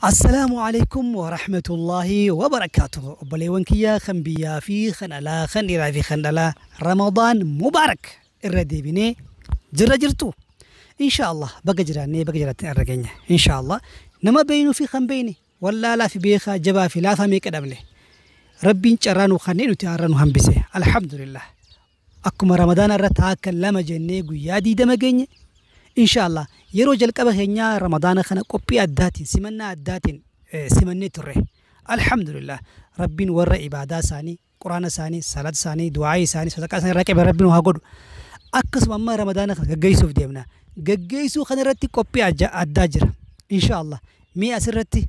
Assalaamu alaikum wa rahmatullahi wa barakaatuh. Obboleewwan kiyya kan biyyaa fi kan alaa, kan dhiiraa fi kan dhalaa, Ramadaan Mubaarak irra deebinee jirra jirtu. Insha Allah baga jiraannee baga jiraattan irra geenya. Insha Allah nama beeynuu fi kan beeyne, wallaalaa fi beekaa, jabaa fi laafaa meeqa dhabne. Rabbiin carraa nu kanneen nuti har'a nu hambise. Alhamdulillah. Akkuma Ramadaana irra taakka lama jennee guyyaa 20 geenye. Insha Allah yeroo jalqaba keenyaa Ramadaana kana qophii addaatiin, simannaa addaatiin simannee turre. Alhamdulillah, Rabbiin warra ibaadaa isaanii, quraana isaanii, salaata isaanii, du'aa isaanii, sadaqaa isaanii irraa qabe Rabbiin haa godhu. Akkasuma amma Ramadaana kana gaggeessuuf deemna. Gaggeessuu kana irratti qophii addaa jira. Insha Allah mee asirratti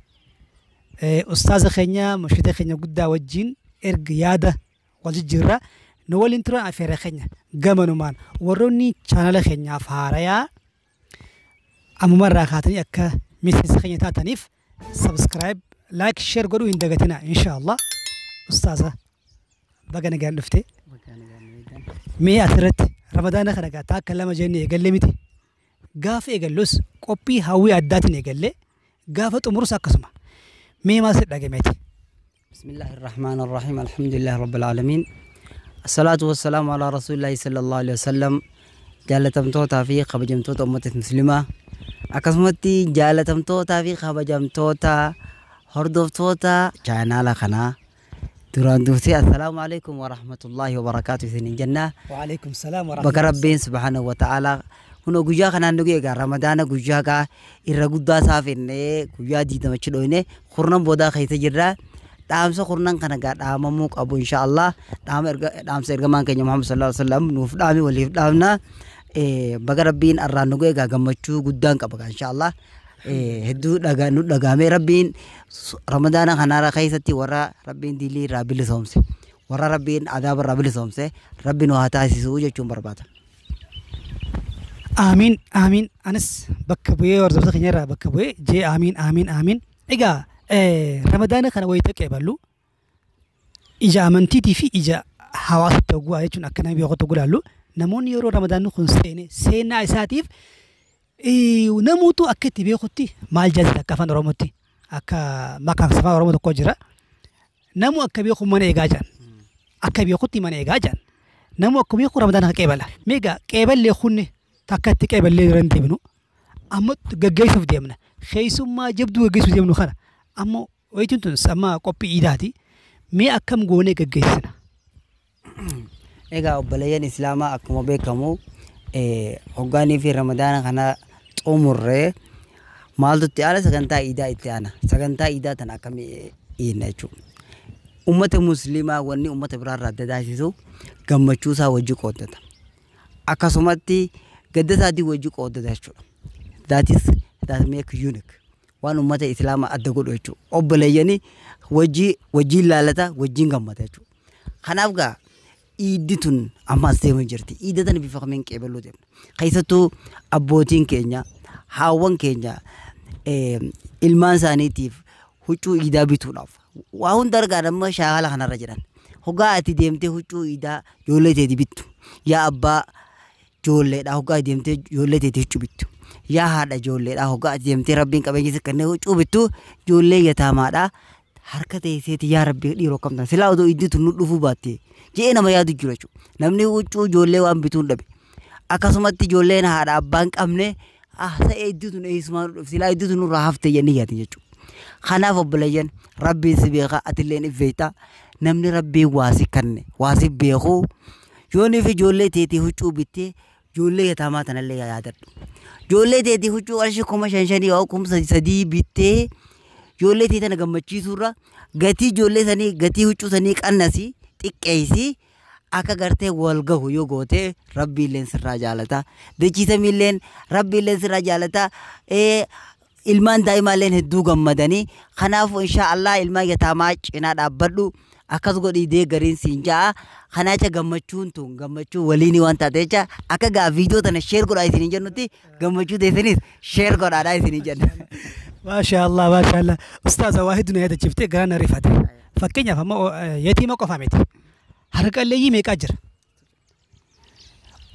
ustaaza keenya, murshida keenya guddaa wajjin erga yaada wal jijjiirraa nu waliin turan afeera keenya gamanumaan warroonni chaanala keenyaaf haarayaa ammuma irraa kaatanii akka miseensa keenya taataniif subscribe, like, share godhuu hin dagatina. Insha Allah ustaaza, baga nagaan dhufte. Mee asirratti Ramadaana kana gaa takka lama jennee eegallee miti. Gaafa eegallus qophii hawwii addaatiin eegallee, gaafa xumurus akkasuma. Mee maal sitti dhagameeti? بسم الله الرحمن الرحيم، الحمد لله رب العالمين، الصلاة والسلام على رسول الله صلى الله عليه وسلم. Jaalatamtootaa fi kabajamtoota uummata muslimaa, akkasumatti jaalatamtootaa fi kabajamtoota hordoftoota chaanaala kanaa, duraan dursee assalaamu alaikum warahmatullaahi wabarakaatu isiniin jennaa. Waalaikum salaam wa Bakka Rabbiin subhaanahu wa ta'aalaa kunoo guyyaa kanaan nu egaa Ramadaana guyyaa gaa irra guddaa isaa fennee guyyaa 20chi dhoyne kurnan boodaa keessa jirra. Dhaamsa kurnan kana gaa dhaamamuu qabu, insha Allah, dhaama erga dhaamsa ergamaan keenya Muhammad sallallahu alaihi wasallam nuuf dhaame waliif dhaamna. Baga Rabbiin arraan nu egaa gammachuu guddaan qaba gaa, insha Allah. Hedduu dhagaa nu dhagaamee Rabbiin Ramadaana kanarra keessatti warra Rabbiin dilii irraa bilisoomse, warra Rabbiin adaaba irraa bilisoomse Rabbi nu haa taasisuu jechuun barbaada. Aamiin, aamiin. Anis bakka bu'ee hordoftoota keenya irraa bakka bu'ee jee aamiin, aamiin, aamiin. Egaa Ramadaana kana wayita qeeballu ija amantiitii fi ija hawaasatti oguu jechuun akka nama beekutti gulaallu, namoonni yeroo Ramadaanni kun seene seenaa isaatiif namuutu akka itti beekutti maal jaalata, akka afaan Oromootti akka maqaan afaan Oromoo tokko jira. Namu akka beeku mana eegaa jiran. Akka beekutti mana eegaa jiran. Namu akka beeku Ramadaana kana qeebala. Meegaa qeeballee kunne takka itti qeeballee irra hin deebinu. Amma gaggeessuuf deemna. Keessummaa jabduu gaggeessuuf deemnu kana. Amma wayitiin tun amma qophii iidaati. Mee akkam goonee gaggeessina? Egaa obboleeyyan Islaamaa, akkuma beekamu hoggaanii fi Ramadaana kana xumurree maaltu itti aana? Sagantaa iidaa itti aana. Sagantaa iidaa tana akkamii hiinna jechuudha. Uummata musliimaa wanni uummata biraarraa adda taasisu gammachuu isaa wajji qooddata. Akkasumatti gadda isaatii wajji qooddata jechuudha. That is that make unique. Waan uummata Islaamaa adda godhu jechuudha. Obboleeyyani wajji wajjiin laalata, wajjiin gammada jechuudha. Kanaaf gaa iiddi tun ammas deema jirti. Iidda tana bifa kamiin qeebaluu deemna? Keessattuu abbootiin keenya, haawwan keenya ilmaan isaaniitiif huccuu iidaa bituudhaaf waa hunda argaa amma shaakala kanarra jiran. Hoggaa ati deemtee huccuu iidaa ijoollee teeti bittu. Yaa abbaa ijoolleedhaa, hoggaa deemtee ijoollee teeti huccuu bittu. Yaa haadha ijoolleedhaa, hoggaa ati deemtee Rabbiin qabeenya si kennee huccuu bittu, ijoollee yataamaadhaa harka teesseeti yaa Rabbi dhiiroo akkam ta'a silaa odoo iddii tun nu dhufuu baatte je'ee nama yaadu jira jechuudha. Namni huccuu ijoollee waan bituun dhabe. Akkasumatti ijoolleen haadha abbaa hin qabne ah ta'ee iddii tun eessumaa nu dhufe silaa iddii tun nurraa hafte jennee yaadin jechuudha. Kanaaf obboleeyyan, Rabbiin si beeka, atilleen if beekta. Namni Rabbiin waa si kanne waa si beeku yooniif ijoollee teetii huccuu bittee ijoollee yataamaa tanallee yaadadhu. Ijoollee teetii huccuu qarshii 5500 yoo 3000 bittee ijoollee tee tana gammachiisuurra gatii ijoollee sanii, gatii huccuu sanii qannasi, xiqqeessi, akka gartee wal gahu yoo goote Rabbiilleen sirraa jaalata. Dachiisamiilleen Rabbiilleen sirraa jaalata. Ilmaan daa'imaalleen hedduu gammadanii. Kanaafuu insha Allah ilmaan yataamaa cinaa dhaabbadhu, akkas godhii deeggariin siin ja'a. Kanaacha gammachuun tun gammachuu waliinii waan taate jecha akka gaa viidiyoo tana share godhaa isiniin jennutti gammachuu teessanis share godhaadhaa isiniin jenna. Maasha Allah, maasha Allah. Ustaaza, waa hedduu na yaadachiiftee garaan na rifate. Fakkeenyaaf amma yatiima qofa miti. Harka qalleeyyii meeqaa jira?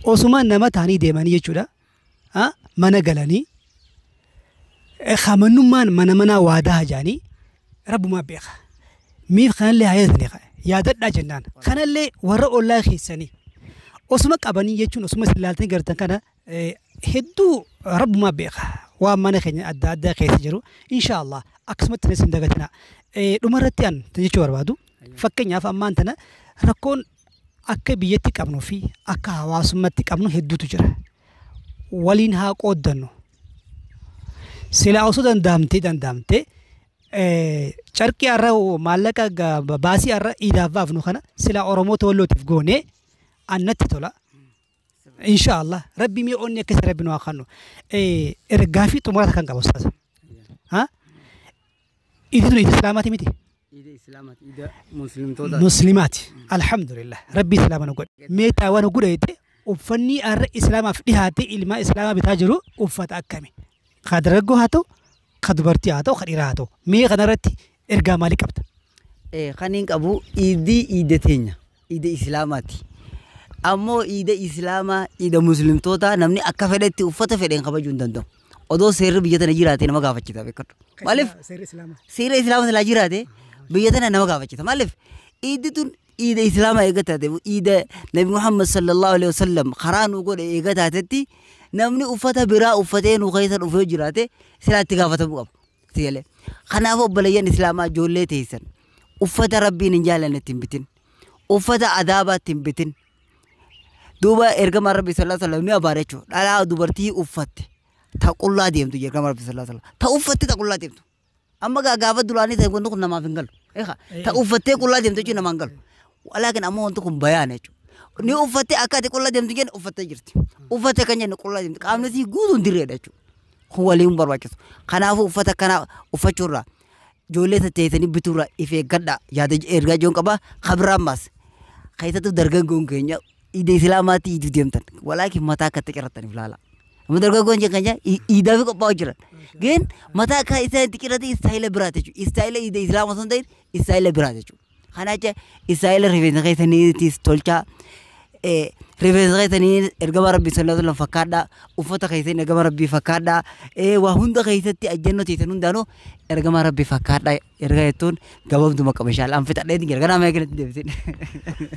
Osuma nama ta'anii deemanii jechuudha. Mana galanii Hamannummaan mana manaa waadaa jaanii rabbumaa beeka. Miif kanallee haayatanii yaadadhaa jennaan. Kanallee warra ollaa keessanii osuma qabanii jechuun osuma isin ilaaltanii gartan kana hedduu rabbumaa beeka. Waan mana keenya adda addaa keessa jiru inshaallah akkasumatti isin dagatina. Dhumarratti an jechuu barbaadu fakkeenyaaf ammaan tana rakkoon akka biyyatti qabnuu fi akka hawaasummaatti qabnu hedduutu jira. Waliin haa qooddannu. Silaa osoo danda'amtee carqii har'a maallaqa baasii har'a iidaaf baafnu kana silaa Oromoota Wallootiif goonee annatti tola. Inshaallah rabbi mee onni akkasii rabbi nu haa kennu. Ergaa fi xumurata kan qabu ustaas. Iidi tun iidi islaamaati miti? Iida islaamaati, iida muslimtoota. Muslimaati. Alhamdulillah. Rabbi islaama nu godhe. Mee taawwan godhate uffanni har'a islaamaaf dhihaate ilmaa islaamaa bitaa jiru uffata akkami? Ka dargaggoo haa ta'u, ka dubartii haa ta'u, ka dhiiraa haa ta'u. Mee kanarratti ergaa maalii qabda? Kan hin qabu iidii iida teenya, iida islaamaati. Ammoo iida islaamaa, iida muslimtoota namni akka fedhetti uffata fedheen kabajuu hin danda'u. Odoo seerri biyya tana jiraate nama gaafachisa beekadhu. Maaliif? Seerri islaamaa. Seera islaamaa silaa jiraate biyya tana nama gaafachisa. Maaliif? Iiddi tun iida islaamaa eega taate iida Nabi Muhammad sallallahu alaihi wasallam karaa nu godhe eega taatetti namni uffata biraa uffatee nu keessa dhufee jiraate silaa itti gaafatamuu qaba. Sigalee. Kanaaf obboleeyyan islaamaa ijoollee teessan uffata rabbiin hin jaallanne itti hin bitin. Uffata adaabaa itti hin bitin. Duuba ergamaan rabbi sallallahu alaihi wasallam ni abaara jechuudha. Dhalaa dubartii uffatte ta qullaa deemtu ergamaan rabbi sallallahu alaihi wasallam. Ta uffatte ta qullaa deemtu. Amma gaafa duraanii ta'e wanti kun namaaf hin galu. Ta uffattee qullaa deemtu jechuun namaa hin galu. Walaakin ammoo wanti kun bayaana jechuudha. Ni uffattee akka ati qullaa deemtu jenne uffattee jirti. Uffattee kan jenne qullaa deemtu. Qaamni isii guutuun dirreedha jechuudha. Kun waliin barbaachisu. Kanaafuu uffata kana uffachuurraa ijoollee tatteessanii bituurraa if eeggadhaa yaada ergaa ijoon qabaa kabiraan maas. Keessattuu dargaggoon keenya iida islaamaatti iiduu deemtan. Walaakin mataa akka itti cirattaniif laala. Amma dargaggoon keenya iidaaf qophaa'u jiran. Geen mataa akka isaan itti cirate istaayila biraati jechuudha. Istaayila iida islaamaa osoo hin ta'in istaayila biraati jechuudha. Kana jecha istaayila rifeensa keessaniitis tolchaa. Rifeensa keessanii ergama rabbii sallallahu alaihi wasallam fakkaadhaa. Uffata keessanii ergama rabbii fakkaadhaa. Waa hunda keessatti ajjannoo teessan hundaanuu ergama rabbii fakkaadhaa. Erga jettuun gabaabduma qaba inshallah. An fixadheetiin jira. Ganaa mee kanatti deebisin.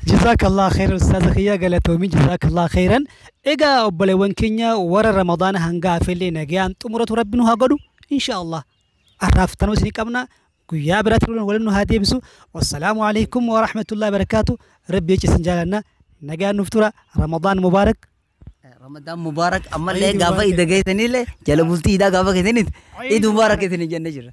Jazakallah khairan ustaaza kiyya galatoomin jazakallah khairan. Egaa obboleewwan keenya warra Ramadaana hanga hafellee nagayaan xumuratu rabbi nu haa godhu inshaallah. Har'aaf tanuma isinii qabna. Guyyaa biraatti waliin nu haa deebisu. Wassalaamu alaikum wa rahmatullahi wa barakaatu. Rabbi jecha isin jaalanna. Nagaan nuuf tura. Ramadaan mubaarak. Ramadaan mubaarak ammallee gaafa iida geessanillee jala bultii iidaa gaafa geessanitti iid mubaarak isinii jennee jirra.